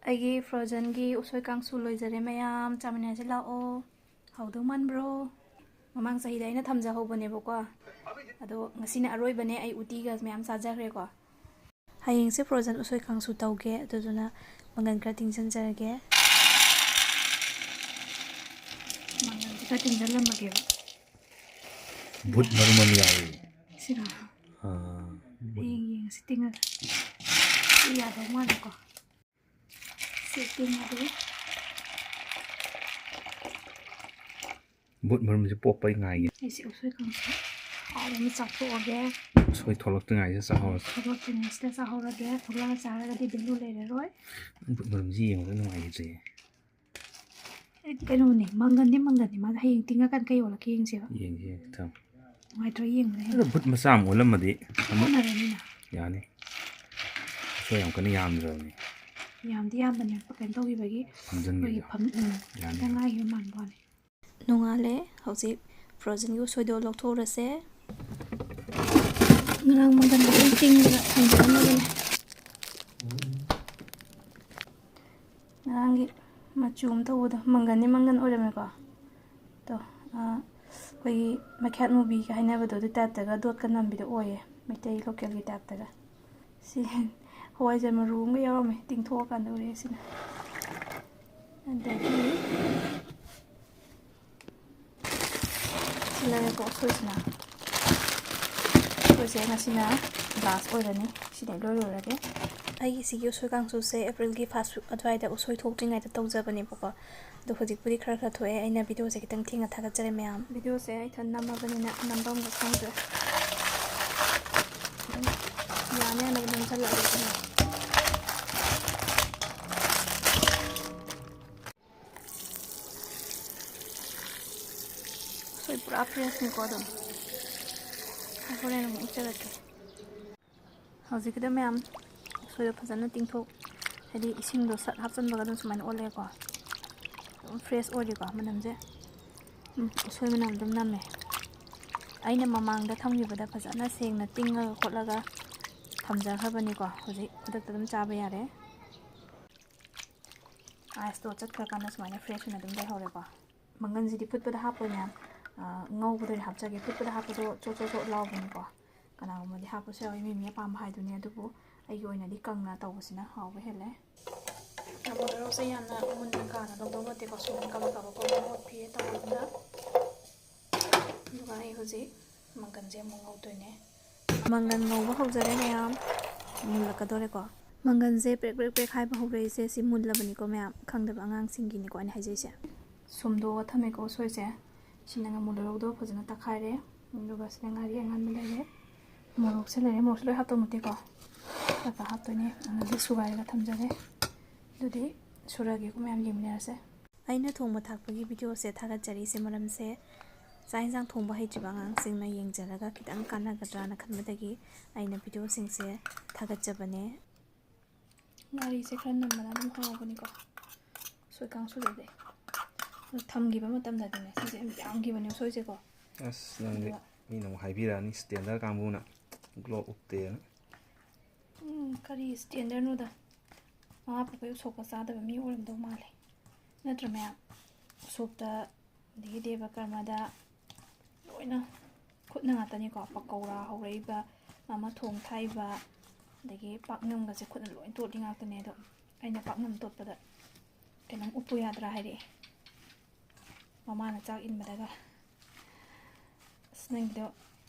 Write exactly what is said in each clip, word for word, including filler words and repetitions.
ꯑꯩꯒꯤ frozenꯒꯤ ꯎꯁꯣꯏ ꯀꯥꯡꯁꯨ ꯂꯣꯏꯖꯔꯦ ꯃꯌꯥꯝ, ꯆꯥꯃꯤꯟꯅꯁꯤ ꯂꯥꯛꯑꯣ꯫ ꯍꯥꯎꯗꯧ ꯃꯥꯟꯕ꯭ꯔꯣ? ꯃꯃꯥꯡ ꯆꯍꯤꯗ ꯑꯩꯅ ꯊꯝꯖꯍꯧꯕꯅꯦꯕꯀꯣ, ꯑꯗꯣ ꯉꯁꯤꯅ ꯑꯔꯣꯏꯕꯅꯦ, ꯑꯩ ꯎꯇꯤꯒ ꯃꯌꯥꯝ ꯆꯥꯖꯈ꯭ꯔꯦꯀꯣ꯫ ꯍꯌꯦꯡꯁꯦ frozen ꯎꯁꯣꯏ ꯀꯥꯡꯁꯨ ꯇꯧꯒꯦ, ꯑꯗꯨꯗꯨꯅ ꯃꯪꯒꯟ ꯈꯔ ꯇꯤꯡꯁꯤꯟꯖꯔꯒꯦ꯫ ꯃꯪꯒꯟꯁꯦ ꯈꯔ ꯇꯤꯡꯁꯤꯜꯂꯝꯃꯒꯦꯕ꯫ ꯕꯨꯠ ꯃꯔꯨꯝ ꯑꯃ ꯌꯥꯎꯏ꯫ ꯁꯤꯔꯣ? ꯑꯥ, ꯕꯨꯠ꯫ ꯍꯌꯦꯡ ꯌꯦꯡꯉꯁꯤ ꯇꯤꯡꯉꯒ꯫ ꯁꯤ ꯌꯥꯗꯧ ꯃꯥꯜꯂꯦꯀꯣ꯫ ꯁꯤ ꯇꯤꯡꯉꯒꯦ꯫ ꯕꯨꯠ ꯃꯔꯨꯝꯁꯦ ꯄꯣꯛꯄ ꯑꯩ ꯉꯥꯏꯒꯦ꯫ ꯑꯩꯁꯦ ꯎꯁꯣꯏ ꯀꯥꯡꯁꯨ ꯍꯥꯎꯕ ꯑꯃ ꯆꯥꯊꯣꯛꯑꯒꯦ꯫ ꯎꯁꯣꯏ ꯊꯣꯛꯂꯛꯇ꯭ꯔꯤꯉꯩꯗ ꯆꯥꯍꯧꯔꯁꯤ꯫ ꯊꯣꯛꯂꯛꯇ꯭ꯔꯤꯉꯩꯁꯤꯗ ꯆꯥꯍꯧꯔꯒꯦ꯫ ꯊꯣꯛꯂꯛꯑ ꯆꯥꯔꯒꯗꯤ value ꯂꯩꯔꯔꯣꯏ꯫ ꯕꯨꯠ ꯃꯔꯨꯝꯁꯤ ꯌꯦꯡꯕꯗ ꯅꯨꯡꯉꯥꯏꯈꯤꯗ꯭ꯔꯦ꯫ ꯑꯩꯗꯤ ꯀꯩꯅꯣꯅꯦ, ꯃꯪꯒꯟꯗꯤ ꯃꯪꯒꯟꯅꯤ, ꯃꯥꯗꯤ ꯍꯌꯦꯡ ꯇꯤꯡꯉꯀꯥꯟꯗ ꯀꯩ ꯑꯣꯜꯂꯛꯀꯦ ꯌꯦꯡꯁꯤꯕ꯫ ꯌꯦꯡꯁꯤ, ꯊꯝ꯫ ꯅꯨꯡꯉꯥꯏꯇ꯭ꯔꯣ ꯌꯦꯡꯕꯗ ꯍꯦꯟꯅ? ꯑꯗꯣ ꯕꯨꯠ ꯃꯆꯥ ꯑꯃ ꯑꯣꯜꯂꯝꯃꯗꯤ ꯑꯃꯨꯛ ꯀꯣꯟꯅꯔꯅꯤꯅ꯫ ꯌꯥꯅꯤ꯫ ꯎꯁꯣꯏ ꯌꯥꯝ ꯀꯟꯅ ꯌꯥꯝꯗ꯭ꯔꯕꯅꯤ꯫ ꯌꯥꯝꯗꯤ ꯌꯥꯝꯕꯅꯦ, ꯀꯩꯅꯣ ꯇꯧꯈꯤꯕꯒꯤ ꯍꯥꯝꯖꯟꯈꯤꯕꯗꯣ꯫ ꯑꯩꯈꯣꯏꯒꯤ ꯐꯝ-, ꯎꯝ, ꯌꯥꯅꯤ꯫ ꯈꯤꯇꯪ ꯉꯥꯏꯈꯤꯕ ꯃꯥꯟꯕ ꯋꯥꯅꯤ꯫ ꯅꯣꯡꯉꯥꯜꯂꯦ꯫ ꯍꯧꯖꯤꯛ frozenꯒꯤ ꯎꯁꯣꯏꯗꯣ ꯂꯧꯊꯣꯛꯎꯔꯁꯦ꯫ ꯉꯔꯥꯡ ꯃꯪꯒꯟ ꯈꯤꯇꯪ ꯇꯤꯡꯉꯒ ꯊꯝꯖꯔꯝꯃꯕꯅꯦ꯫ ꯉꯔꯥꯡꯒꯤ ꯃꯆꯨ ꯑꯃ ꯇꯧꯕꯗꯣ ꯃꯪꯒꯟꯗꯤ ꯃꯪꯒꯟ ꯑꯣꯏꯔꯝꯃꯦꯀꯣ꯫ ꯑꯗꯣ, ꯑ, ꯑꯩꯈꯣꯏꯒꯤ ꯃꯩꯈꯦꯠ ꯃꯨꯕꯤꯒ ꯍꯥꯏꯅꯕꯗꯣ, ꯑꯗꯨ typeꯇꯒ ꯗꯣꯠꯀ ꯅꯝꯕꯤꯗꯣ ꯑꯣꯏꯌꯦ, ꯃꯩꯇꯩ localꯒꯤ typeꯇꯒ꯫ ꯁꯤ ꯍꯋꯥꯏꯖꯥꯔ ꯃꯔꯨ ꯑꯃꯒ ꯌꯥꯎꯔꯝꯃꯦ, ꯇꯤꯡꯊꯣꯛꯑꯀꯥꯟꯗ ꯎꯔꯛꯑꯦ ꯁꯤꯅ꯫ ꯑꯗꯒꯤ ꯁꯤ ꯂꯩꯔꯦꯀꯣ ꯎꯁꯣꯏꯁꯤꯅ꯫ ꯎꯁꯣꯏꯁꯦ ꯉꯁꯤꯅ last ꯑꯣꯏꯔꯅꯤ꯫ ꯁꯤꯅ ꯏꯂꯣꯏ ꯂꯣꯏꯔꯒꯦ꯫ ꯑꯩꯒꯤ ꯁꯤꯒꯤ ꯎꯁꯣꯏ ꯀꯥꯡꯁꯨꯁꯦ Aprilꯒꯤ first week ꯑꯗꯨꯋꯥꯏꯗ ꯎꯁꯣꯏ ꯊꯣꯛꯇ꯭ꯔꯤꯉꯩꯗ ꯇꯧꯖꯕꯅꯦꯕꯀꯣ꯫ ꯑꯗꯣ ꯍꯧꯖꯤꯛꯄꯨꯗꯤ ꯈꯔ ꯈꯔ ꯊꯣꯛꯑꯦ꯫ ꯑꯩꯅ videoꯁꯦ ꯈꯤꯇꯪ ꯊꯦꯡꯅ ꯊꯥꯒꯠꯆꯔꯦ ꯃꯌꯥꯝ꯫ Videoꯁꯦ ꯑꯩ ꯏꯊꯟ ꯅꯝꯃꯕꯅꯤꯅ ꯅꯝꯐꯝꯒ ꯈꯪꯗ꯭ꯔꯦ꯫ ꯑꯗꯨꯝ ꯌꯥꯅ ꯌꯥꯅꯕ ꯅꯝꯁꯜꯂꯛꯑꯒꯦ ꯑꯗꯨꯅ꯫ ꯎꯁꯣꯏ ꯄꯨꯔꯥ freshꯅꯤꯀꯣ ꯑꯗꯨꯝ꯫ ꯑꯩ ꯍꯣꯔꯦꯟ ꯑꯃꯨꯛ ꯎꯠꯆꯔꯛꯀꯦ꯫ ꯍꯧꯖꯤꯛꯀꯤꯗ ꯃꯌꯥꯝ ꯎꯁꯣꯏꯗꯣ ꯐꯖꯅ ꯇꯤꯡꯊꯣꯛ, ꯍꯥꯏꯗꯤ ꯏꯁꯤꯡꯗꯣ ꯁꯠ ꯍꯥꯞꯆꯤꯟꯕꯒ ꯑꯗꯨꯝ ꯁꯨꯃꯥꯏꯅ ꯑꯣꯜꯂꯦꯀꯣ꯫ ꯑꯗꯨꯝ fresh ꯑꯣꯏꯔꯤꯀꯣ ꯃꯅꯝꯁꯦ꯫ ꯎꯝ, ꯎꯁꯣꯏ ꯃꯅꯝ ꯑꯗꯨꯝ ꯅꯝꯃꯦ꯫ ꯑꯩꯅ ꯃꯃꯥꯡꯗ ꯊꯝꯈꯤꯕꯗ ꯐꯖꯅ ꯁꯦꯡꯅ ꯇꯤꯡꯉꯒ ꯈꯣꯠꯂꯒ ꯊꯝꯖꯈ꯭ꯔꯕꯅꯤꯀꯣ꯫ ꯍꯧꯖꯤꯛ ꯈꯨꯗꯛꯇ ꯑꯗꯨꯝ ꯆꯥꯕ ꯌꯥꯔꯦ꯫ ꯑꯥꯏꯁꯇꯣ ꯆꯠꯈ꯭ꯔꯀꯥꯟꯗ ꯁꯨꯃꯥꯏꯅ ꯐ꯭ꯔꯦꯁ ꯑꯣꯏꯅ ꯑꯗꯨꯝ ꯂꯩꯍꯧꯔꯦꯀꯣ꯫ ꯃꯪꯒꯟꯁꯤꯗꯤ ꯐꯨꯠꯄꯗ ꯍꯥꯞꯄꯣꯏ ꯃꯌꯥꯝ, ꯑ, ꯉꯧꯕꯗ ꯑꯣꯏꯅ ꯍꯥꯞꯆꯒꯦ꯫ ꯐꯨꯠꯄꯗ ꯍꯥꯞꯄꯗꯣ ꯆꯣꯠ ꯆꯣꯠ ꯆꯣꯠ ꯂꯥꯎꯕꯅꯤꯀꯣ꯫ ꯀꯅꯥꯒꯨꯝꯕꯗꯤ ꯍꯥꯞꯄꯁꯨ ꯌꯥꯎꯋꯤ, ꯃꯤ ꯃꯤ ꯑꯄꯥꯝꯕ ꯍꯥꯏꯗꯨꯅꯤ꯫ ꯑꯗꯨꯕꯨ ꯑꯩꯒꯤ ꯑꯣꯏꯅꯗꯤ ꯀꯪꯅ ꯇꯧꯕꯁꯤꯅ ꯍꯥꯎꯕ ꯍꯦꯜꯂꯦ꯫ ꯃꯣꯔꯣꯛꯁꯦ ꯌꯥꯝꯅ ꯃꯨꯟꯅ ꯀꯥꯅ ꯂꯧꯗꯧ ꯅꯠꯇꯦꯀꯣ, ꯁꯨꯝ ꯀꯕꯛ ꯀꯕꯛ ꯀꯕꯛ ꯑꯣꯠꯄꯤꯔꯦ ꯇꯧꯕꯗꯨꯗ꯫ ꯑꯗꯨꯒ ꯑꯩ ꯍꯧꯖꯤꯛ ꯃꯪꯒꯟꯁꯦ ꯑꯃꯨꯛ ꯉꯧꯗꯣꯏꯅꯦ꯫ ꯃꯪꯒꯟ ꯉꯧꯕ ꯍꯧꯖꯔꯦ ꯃꯌꯥꯝ, ꯃꯨꯜꯂꯛꯀꯗꯧꯔꯦꯀꯣ꯫ ꯃꯪꯒꯟꯁꯦ ꯄ꯭ꯔꯦꯛ ꯄ꯭ꯔꯦꯛ ꯄ꯭ꯔꯦꯛ ꯍꯥꯏꯕ ꯍꯧꯔꯛꯏꯁꯦ ꯁꯤ ꯃꯨꯜꯂꯕꯅꯤꯀꯣ ꯃꯌꯥꯝ, ꯈꯪꯗꯕ ꯑꯉꯥꯡꯁꯤꯡꯒꯤꯅꯤꯀꯣ ꯑꯩꯅ ꯍꯥꯏꯖꯩꯁꯦ꯫ ꯁꯨꯝꯗꯣꯛꯑ ꯊꯝꯃꯦꯀꯣ ꯎꯁꯣꯏꯁꯦ꯫ ꯁꯤꯅ ꯃꯨꯜꯂꯔꯧꯗꯣ ꯐꯖꯅ ꯇꯛꯈꯥꯏꯔꯦ꯫ ꯑꯗꯨꯒ ꯁꯤꯗ ꯉꯥꯔꯤ ꯑꯉꯥꯟꯕ ꯂꯩꯔꯦ꯫ ꯃꯣꯔꯣꯛꯁꯦ ꯂꯩꯔꯦ꯫ ꯃꯣꯔꯣꯛꯁꯦ ꯂꯣꯏ ꯍꯥꯞꯇꯧ ꯅꯠꯇꯦꯀꯣ꯫ ꯈꯔ ꯈꯔ ꯍꯥꯞꯇꯣꯏꯅꯦ꯫ ꯑꯗꯨꯗꯤ ꯁꯨꯒꯥꯏꯔꯒ ꯊꯝꯖꯔꯦ꯫ ꯑꯗꯨꯗꯤ ꯁꯨꯔꯒꯦꯀꯣ ꯃꯌꯥꯝ, ꯌꯦꯡꯃꯤꯟꯅꯔꯁꯦ꯫ ꯑꯩꯅ ꯊꯣꯡꯕ ꯊꯥꯛꯄꯒꯤ ꯚꯤꯗꯤꯑꯣꯁꯦ ꯊꯥꯒꯠꯆꯔꯤꯁꯦ ꯃꯔꯝꯁꯦ, ꯆꯥꯛ ꯏꯟꯁꯥꯡ ꯊꯣꯡꯕ ꯍꯩꯇ꯭ꯔꯤꯕ ꯑꯉꯥꯡꯁꯤꯡꯅ ꯌꯦꯡꯖꯔꯒ ꯈꯤꯇꯪ ꯀꯥꯟꯅꯒꯗ꯭ꯔꯥꯅ ꯈꯟꯕꯗꯒꯤ ꯑꯩꯅ ꯚꯤꯗꯤꯑꯣꯁꯤꯡꯁꯦ ꯊꯥꯒꯠꯆꯕꯅꯦ꯫ ꯉꯥꯔꯤꯁꯦ ꯈꯔ ꯅꯝꯕꯅ ꯑꯗꯨꯝ ꯍꯥꯎꯕꯅꯤꯀꯣ꯫ ꯎꯁꯣꯏ ꯀꯥꯡꯁꯨꯗꯨꯗꯤ꯫ ꯑꯗꯣ ꯊꯝꯈꯤꯕ ꯃꯇꯝꯗꯗꯤꯅꯦ, ꯁꯤꯁꯦ ꯌꯥꯝ ꯌꯥꯝꯈꯤꯕꯅꯦ ꯎꯁꯣꯏꯁꯦꯀꯣ꯫ ꯑꯁ, ꯅꯪꯗꯤ ꯑꯗꯨꯒ ꯃꯤꯅ ꯑꯃꯨꯛ ꯍꯥꯏꯕꯤꯔꯛꯑꯅꯤ, ꯁ꯭ꯇꯦꯟꯗꯔ ꯀꯥꯡꯕꯨꯅ ꯒ꯭ꯂꯣꯞ ꯎꯞꯇꯦꯅ꯫ ꯎꯝ, ꯀꯔꯤ ꯁ꯭ꯇꯦꯟꯗꯔꯅꯣꯗ? ꯃꯃꯥ ꯄꯣꯛꯄꯩ ꯎꯁꯣꯞꯀ ꯆꯥꯗꯕ ꯃꯤ ꯑꯣꯏꯔꯝꯗꯧ ꯃꯥꯜꯂꯦ꯫ ꯅꯠꯇ꯭ꯔ ꯃꯌꯥꯝ? ꯎꯁꯣꯞꯇ, ꯑꯗꯒꯤ ꯗꯦꯕ ꯀꯔꯃꯗ ꯂꯣꯏꯅ ꯈꯨꯠꯅ ꯉꯥꯛꯇꯅꯤꯀꯣ꯫ ꯄꯀꯧꯔꯥ ꯍꯧꯔꯛꯏꯕ, ꯑꯃ ꯊꯣꯡ ꯊꯥꯛꯏꯕ, ꯑꯗꯒꯤ ꯄꯥꯛꯅꯝꯒꯁꯦ ꯈꯨꯠꯅ ꯂꯣꯏ ꯇꯣꯠꯂꯤ ꯉꯥꯛꯇꯅꯦ꯫ ꯑꯗꯣ ꯑꯩꯅ ꯄꯥꯛꯅꯝ ꯇꯣꯠꯄꯗ ꯀꯩꯅꯣꯝ ꯎꯞꯄꯨ ꯌꯥꯗ꯭ꯔꯥ ꯍꯥꯏꯔꯛꯑꯦ꯫ ꯃꯃꯥꯅ ꯆꯥꯛ ꯏꯟꯕꯗꯒ, "ꯑꯁ, ꯅꯪꯒꯤꯗꯣ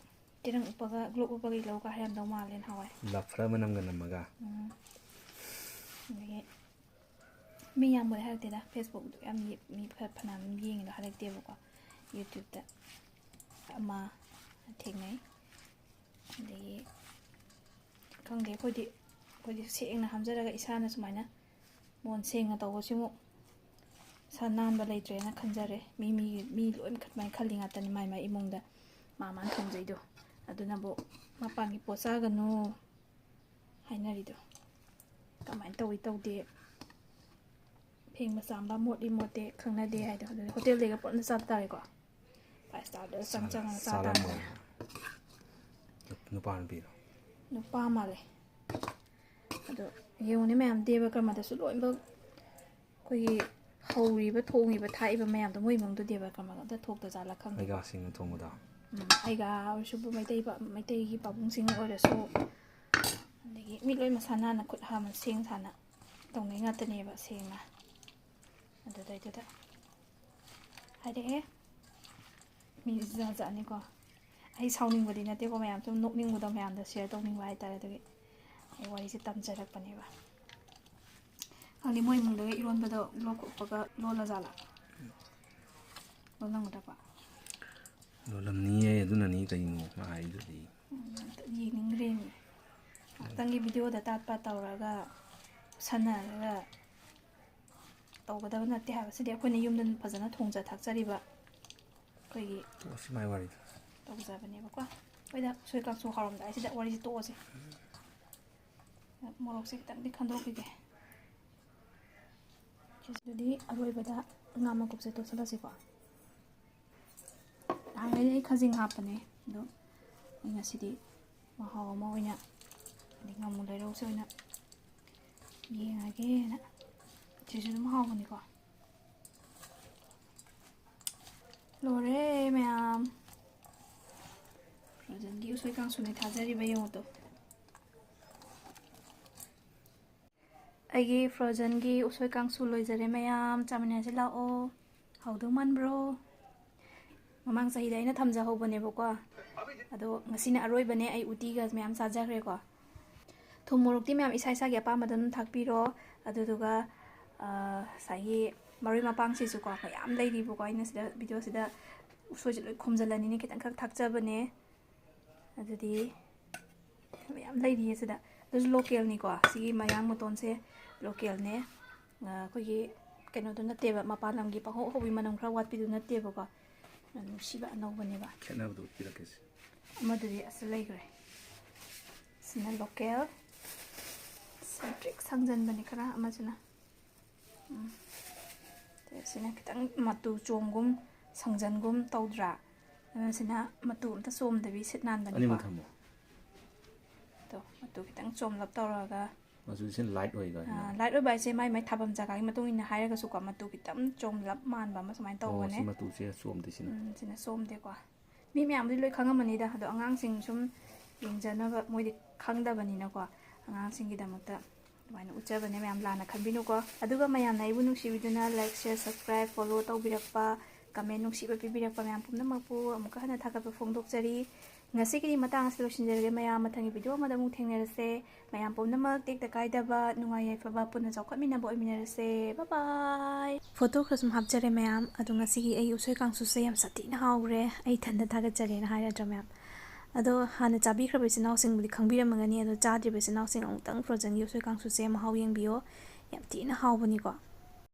ꯇꯤꯔꯪ ꯎꯞꯄꯒ, ꯒ꯭ꯂꯣꯞ ꯎꯞꯄꯒ ꯏꯜꯂꯧꯒ ꯍꯥꯏꯔꯝꯗꯧ ꯃꯥꯜꯂꯦ ꯅꯍꯥꯟꯋꯥꯏ"꯫ ꯂꯐꯔ ꯃꯅꯝꯒ ꯅꯝꯃꯒ꯫ ꯎꯝ꯫ ꯑꯗꯒꯤ ꯃꯤ ꯌꯥꯝꯕꯨꯗꯤ ꯍꯥꯏꯔꯛꯇꯦꯗ, Facebook ꯌꯥꯝ ꯌꯦ-, ꯃꯤ ꯈꯔ ꯐꯅꯌꯥꯝ ꯑꯗꯨꯝ ꯌꯦꯡꯉꯤꯗꯣ ꯍꯥꯏꯔꯛꯇꯦꯕꯀꯣ꯫ YouTube-ꯇ ꯑꯃ ꯊꯦꯡꯅꯩ꯫ ꯑꯗꯒꯤ ꯈꯪꯗꯦ, ꯑꯩꯈꯣꯏꯗꯤ, ꯑꯩꯈꯣꯏꯗꯤ ꯁꯦꯡꯅ ꯍꯥꯝꯖꯔꯒ ꯏꯁꯥꯅ ꯁꯨꯃꯥꯏꯅ ꯃꯣꯟ ꯁꯦꯡꯅ ꯇꯧꯕꯁꯤꯃꯨꯛ ꯏꯁꯥ ꯅꯥꯟꯕ ꯂꯩꯇ꯭ꯔꯦꯅ ꯈꯟꯖꯔꯦ꯫ ꯃꯤ, ꯃꯤ, ꯃꯤ ꯂꯣꯏꯅ ꯑꯗꯨꯃꯥꯏꯅ ꯈꯜꯂꯤ ꯉꯥꯛꯇꯅꯤ, ꯃꯥꯏ ꯃꯥꯏ ꯏꯃꯨꯡꯗ ꯃꯥ ꯃꯥꯅ ꯊꯣꯡꯖꯩꯗꯣ꯫ ꯑꯗꯨꯅꯕꯨ "ꯃꯄꯥꯟꯒꯤ ꯄꯣꯠ ꯆꯥꯒꯅꯨ" ꯍꯥꯏꯅꯔꯤꯗꯣ꯫ ꯀꯃꯥꯏꯅ ꯇꯧꯏ ꯇꯧꯗꯦ, ꯐꯦꯡꯕ ꯆꯥꯝꯕ ꯃꯣꯠꯂꯤ ꯃꯣꯠꯇꯦ ꯈꯪꯅꯗꯦ ꯍꯥꯏꯗꯣ꯫ ꯑꯗꯨꯗꯤ ꯍꯣꯇꯦꯜꯗꯩꯒ ꯄꯨꯟꯅ ꯆꯥꯕ ꯇꯥꯔꯦꯀꯣ꯫ Five star-ꯗ ꯆꯪ ꯆꯪꯉꯒ ꯆꯥ ꯇꯥꯔꯦ꯫ ꯆꯥꯔꯝꯃꯣꯏ꯫ ꯅꯨꯄꯥ ꯅꯨꯄꯤꯔꯣ? ꯅꯨꯄꯥ ꯃꯥꯜꯂꯦ꯫ ꯑꯗꯣ ꯌꯦꯡꯉꯨꯅꯦ ꯃꯌꯥꯝ, ꯗꯦꯕ ꯀꯔꯃꯗꯁꯨ ꯂꯣꯏꯅꯃꯛ ꯑꯩꯈꯣꯏꯒꯤ ꯍꯧꯔꯤꯕ, ꯊꯣꯡꯉꯤꯕ, ꯊꯥꯛꯏꯕ ꯃꯌꯥꯝꯗꯣ ꯃꯣꯏ ꯏꯃꯨꯡꯗꯣ ꯗꯦꯕ ꯀꯔꯃꯒ ꯑꯝꯇ ꯊꯣꯛꯇ ꯖꯥꯠꯂꯥ ꯈꯪꯗꯦ꯫ ꯃꯩꯒꯥꯁꯤꯡꯅ ꯊꯣꯡꯕꯗꯣ꯫ ꯎꯝ, ꯑꯩꯒ ꯑꯣꯏꯔꯁꯨ ꯃꯩꯇꯩ ꯄꯥ-, ꯃꯩꯇꯩꯒꯤ ꯄꯥꯕꯨꯡꯁꯤꯡ ꯑꯣꯏꯔꯁꯨ, ꯑꯗꯒꯤ ꯃꯤ ꯂꯣꯏ ꯃꯁꯥ ꯅꯥꯟꯅ ꯈꯨꯠ ꯍꯥꯝꯃ ꯁꯦꯡ ꯁꯥꯅ ꯇꯧꯅꯩ ꯉꯥꯛꯇꯅꯦꯕ, ꯁꯦꯡꯅ꯫ ꯑꯗꯨꯗꯩꯗꯨꯗ ꯍꯥꯏꯔꯛꯑꯦ꯫ ꯃꯤ ꯖꯥꯠ ꯖꯥꯠꯅꯤꯀꯣ꯫ ꯑꯩ ꯁꯥꯎꯅꯤꯡꯕꯗꯤ ꯅꯠꯇꯦꯀꯣ ꯃꯌꯥꯝ, ꯁꯨꯝ ꯅꯣꯛꯅꯤꯡꯕꯗꯣ ꯃꯌꯥꯝꯗ share ꯇꯧꯅꯤꯡꯕ ꯍꯥꯏꯇꯥꯔꯦ, ꯑꯗꯨꯒꯤ ꯑꯩ ꯋꯥꯔꯤꯁꯦ ꯇꯝꯖꯔꯛꯄꯅꯦꯕ꯫ ꯈꯪꯗꯦ, ꯃꯣꯏ ꯏꯃꯨꯡꯗꯒ ꯏꯔꯣꯟꯕꯗꯣ ꯂꯣꯛ ꯀꯨꯞꯄꯒ ꯂꯣꯜꯂ ꯖꯥꯠꯂꯥ? ꯂꯣꯜꯂꯝꯒꯗꯕ꯫ ꯂꯣꯜꯂꯝꯅꯤꯌꯦ, ꯑꯗꯨꯅꯅꯤ ꯀꯩꯅꯣ ꯃꯥ ꯍꯥꯏꯗꯨꯗꯤ꯫ ꯎꯝ, ꯑꯝꯇ ꯌꯦꯡꯅꯤꯡꯈ꯭ꯔꯦꯃꯤ꯫ ꯉꯥꯛꯇꯪꯒꯤ videoꯗ ꯇꯥꯠ ꯄꯥꯠ ꯇꯧꯔꯒ ꯎꯠꯁꯟꯅꯔꯒ ꯇꯧꯒꯗꯕ ꯅꯠꯇꯦ ꯍꯥꯏꯕ꯫ ꯁꯤꯗꯤ ꯑꯩꯈꯣꯏꯅ ꯌꯨꯝꯗ ꯐꯖꯅ ꯊꯣꯡꯖ ꯊꯥꯛꯆꯔꯤꯕ ꯑꯩꯈꯣꯏꯒꯤ ꯇꯣꯛꯑꯁꯤ ꯃꯥꯏ ꯋꯥꯔꯤꯗꯣ꯫ ꯇꯧꯖꯕꯅꯦꯕꯀꯣ꯫ ꯑꯩꯈꯣꯏꯗ ꯎꯁꯣꯏ ꯀꯥꯡꯁꯨ ꯍꯥꯎꯔꯝꯗꯥꯏꯁꯤꯗ ꯋꯥꯔꯤꯁꯦ ꯇꯣꯛꯑꯁꯦ꯫ ꯃꯣꯔꯣꯛꯁꯦ ꯈꯤꯇꯪꯗꯤ ꯈꯟꯗꯣꯛꯈꯤꯒꯦ꯫ ꯑꯗꯨꯗꯤ ꯑꯔꯣꯏꯕꯗ ꯉꯥ ꯃꯀꯨꯞꯁꯦ ꯇꯣꯠꯁꯤꯜꯂꯁꯤꯀꯣ꯫ ꯅꯍꯥꯟꯈꯩꯗꯤ ꯑꯩ ꯈꯖꯤꯡ ꯍꯥꯞꯄꯅꯦ, ꯑꯗꯣ ꯑꯩ ꯉꯁꯤꯗꯤ ꯃꯍꯥꯎ ꯑꯃ ꯑꯣꯏꯅ, ꯍꯥꯏꯗꯤ ꯉꯥꯃꯨ ꯂꯩꯔꯧꯁꯦ ꯑꯣꯏꯅ ꯌꯦꯡꯉꯒꯦꯅ꯫ ꯁꯤꯁꯨ ꯑꯗꯨꯝ ꯍꯥꯎꯕꯅꯤꯀꯣ꯫ ꯂꯣꯏꯔꯦ ꯃꯌꯥꯝ, frozenꯒꯤ ꯎꯁꯣꯏ ꯀꯥꯡꯁꯨꯅꯦ ꯊꯥꯖꯔꯤꯕ, ꯌꯦꯡꯉꯨ ꯇꯨ꯫ ꯑꯩꯒꯤ frozenꯒꯤ ꯎꯁꯣꯏ ꯀꯥꯡꯁꯨ ꯂꯣꯏꯖꯔꯦ ꯃꯌꯥꯝ, ꯆꯥꯃꯤꯟꯅꯁꯤ ꯂꯥꯛꯑꯣ꯫ ꯍꯥꯎꯗꯧ ꯃꯥꯟꯕ꯭ꯔꯣ? ꯃꯃꯥꯡ ꯆꯍꯤꯗ ꯑꯩꯅ ꯊꯝꯖꯍꯧꯕꯅꯦꯕꯀꯣ, ꯑꯗꯣ ꯉꯁꯤꯅ ꯑꯔꯣꯏꯕꯅꯦ꯫ ꯑꯩ ꯎꯇꯤꯒ ꯃꯌꯥꯝ ꯆꯥꯖꯈ꯭ꯔꯦꯀꯣ꯫ ꯊꯨꯝ ꯃꯣꯔꯣꯛꯇꯤ ꯃꯌꯥꯝ ꯏꯁꯥ ꯏꯁꯥꯒꯤ ꯑꯄꯥꯝꯕꯗ ꯑꯗꯨꯝ ꯊꯥꯛꯄꯤꯔꯣ꯫ ꯑꯗꯨꯗꯨꯒ, ꯑ, ꯉꯁꯥꯏꯒꯤ ꯃꯔꯣꯏ ꯃꯄꯥꯡꯁꯤꯁꯨꯀꯣ ꯃꯌꯥꯝ ꯂꯩꯔꯤꯕꯀꯣ, ꯑꯩꯅ ꯁꯤꯗ videoꯁꯤꯗ ꯎꯁꯣꯏꯁꯦ ꯂꯣꯏ ꯈꯣꯝꯖꯤꯜꯂꯅꯤꯅ ꯈꯤꯇꯪꯈꯛ ꯊꯥꯛꯆꯕꯅꯦ꯫ ꯑꯗꯨꯗꯤ ꯃꯌꯥꯝ ꯂꯩꯔꯤꯌꯦ ꯁꯤꯗ꯫ ꯑꯗꯨꯁꯨ localꯅꯤꯀꯣ꯫ ꯁꯤꯒꯤ ꯃꯌꯥꯡ ꯃꯇꯣꯟꯁꯦ localꯅꯦ꯫ ꯑ, ꯑꯩꯈꯣꯏꯒꯤ ꯀꯩꯅꯣꯗꯣ ꯅꯠꯇꯦꯕ, ꯃꯄꯥꯟ ꯂꯝꯒꯤ ꯄꯪꯍꯧ ꯍꯧꯕꯤ ꯃꯅꯝ ꯈꯔ ꯋꯥꯠꯄꯤꯗꯨ ꯅꯠꯇꯦꯕꯀꯣ꯫ ꯅꯨꯡꯁꯤꯕ ꯑꯅꯧꯕꯅꯦꯕ꯫ ꯈꯦꯠꯅꯕꯗꯣ ꯎꯠꯄꯤꯔꯛꯀꯦꯁꯦ꯫ ꯑꯃꯗꯨꯗꯤ ꯑꯁ ꯂꯩꯈ꯭ꯔꯦ꯫ ꯁꯤꯅ local꯫ ꯁꯪꯇ꯭ꯔꯤꯛ ꯁꯪꯖꯟꯕꯅꯦ ꯈꯔ ꯑꯃꯁꯤꯅ꯫ ꯎꯝ꯫ ꯁꯤꯅ ꯈꯤꯇꯪ ꯃꯇꯨ ꯆꯣꯝꯒꯨꯝ ꯁꯪꯖꯟꯒꯨꯝ ꯇꯧꯗ꯭ꯔꯥ? ꯑꯗꯨꯅ ꯁꯤꯅ ꯃꯇꯨ ꯑꯝꯇ ꯆꯣꯝꯗꯕꯤ ꯁꯤꯠ ꯅꯥꯟꯕꯅꯤꯀꯣ꯫ ꯑꯅꯤꯃꯛ ꯊꯝꯃꯣ꯫ ꯑꯗꯣ ꯃꯇꯨ ꯈꯤꯇꯪ ꯆꯣꯝꯂꯞ ꯇꯧꯔꯒ ꯃꯆꯨꯁꯤꯅ ꯂꯥꯏꯠ ꯑꯣꯏꯕ ꯍꯥꯏꯅ꯫ ꯂꯥꯏꯠ ꯑꯣꯏꯕ ꯍꯥꯏꯁꯦ ꯃꯥꯏ ꯃꯥꯏ ꯊꯥꯐꯝ ꯖꯒꯥꯒꯤ ꯃꯇꯨꯡ ꯏꯟꯅ ꯍꯥꯏꯔꯒꯁꯨꯀꯣ, ꯃꯇꯨ ꯈꯤꯇꯪ ꯆꯣꯝꯂꯞ ꯃꯥꯟꯕ ꯑꯃ ꯁꯨꯃꯥꯏꯅ ꯑꯣ, ꯇꯧꯕꯅꯦ꯫ ꯁꯤ ꯃꯇꯨꯁꯦ ꯆꯣꯝꯗꯦ ꯁꯤꯅ꯫ ꯎꯝ, ꯁꯤꯅ ꯆꯣꯝꯗꯦꯀꯣ꯫ ꯃꯤ ꯃꯌꯥꯝꯗꯤ ꯂꯣꯏ ꯈꯪꯉꯝꯃꯅꯤꯗ, ꯑꯗꯣ ꯑꯉꯥꯡꯁꯤꯡ ꯁꯨꯝ ꯌꯦꯡꯖꯅꯕ, ꯃꯣꯏꯗꯤ ꯈꯪꯗꯕꯅꯤꯅꯀꯣ, ꯑꯉꯥꯡꯁꯤꯡꯒꯤꯗꯃꯛꯇ ꯑꯗꯨꯃꯥꯏꯅ ꯎꯠꯆꯕꯅꯦ, ꯃꯌꯥꯝ ꯂꯥꯟꯅ ꯈꯟꯕꯤꯅꯨꯀꯣ꯫ ꯑꯗꯨꯒ ꯃꯌꯥꯝꯅ ꯑꯩꯕꯨ ꯅꯨꯡꯁꯤꯕꯤꯗꯨꯅ like, share, subscribe, follow ꯇꯧꯕꯤꯔꯛꯄ, comment ꯅꯨꯡꯁꯤꯕ ꯄꯤꯕꯤꯔꯛꯄ ꯃꯌꯥꯝ ꯄꯨꯝꯅꯃꯛꯄꯨ ꯑꯃꯨꯛꯀ ꯍꯟꯅ ꯊꯥꯒꯠꯄ ꯐꯣꯡꯗꯣꯛꯆꯔꯤ꯫ ꯉꯁꯤꯒꯤꯗꯤ ꯃꯇꯥꯡ ꯑꯁꯤꯗ ꯂꯣꯏꯁꯤꯟꯖꯔꯒꯦ ꯃꯌꯥꯝ, ꯃꯊꯪꯒꯤ video ꯑꯃꯗ ꯑꯃꯨꯛ ꯊꯦꯡꯅꯔꯁꯦ꯫ ꯃꯌꯥꯝ ꯄꯨꯝꯅꯃꯛ ꯇꯦꯛꯇ ꯀꯥꯏꯗꯕ, ꯅꯨꯡꯉꯥꯏ ꯌꯥꯏꯐꯕ ꯄꯨꯟꯅ ꯆꯥꯎꯈꯠꯃꯤꯟꯅꯕ ꯑꯣꯏꯃꯤꯟꯅꯔꯁꯦ꯫ Bye bye꯫ Photo ꯈꯔ ꯁꯨꯝ ꯍꯥꯞꯆꯔꯦ ꯃꯌꯥꯝ꯫ ꯑꯗꯣ ꯉꯁꯤꯒꯤ ꯑꯩ ꯎꯁꯣꯏ ꯀꯥꯡꯁꯨꯁꯦ ꯌꯥꯝ ꯁꯥꯊꯤꯅ ꯍꯥꯎꯈ꯭ꯔꯦ꯫ ꯑꯩ ꯏꯊꯟꯗ ꯊꯥꯒꯠꯆꯔꯦꯅ ꯍꯥꯏꯔꯗ꯭ꯔꯥ ꯃꯌꯥꯝ? ꯑꯗꯣ ꯍꯥꯟꯅ ꯆꯥꯕꯤꯈ꯭ꯔꯕ ꯏꯆꯤꯟ ꯏꯅꯥꯎꯁꯤꯡꯕꯨꯗꯤ ꯈꯪꯕꯤꯔꯝꯃꯒꯅꯤ, ꯑꯗꯣ ꯆꯥꯗ꯭ꯔꯤꯕ ꯏꯆꯤꯟ ꯏꯅꯥꯎꯁꯤꯡ ꯑꯃꯨꯛꯇꯪ frozenꯒꯤ ꯎꯁꯣꯏ ꯀꯥꯡꯁꯨꯁꯦ ꯃꯍꯥꯎ ꯌꯦꯡꯕꯤꯌꯣ꯫ ꯌꯥꯝ ꯊꯤꯅ ꯍꯥꯎꯕꯅꯤꯀꯣ꯫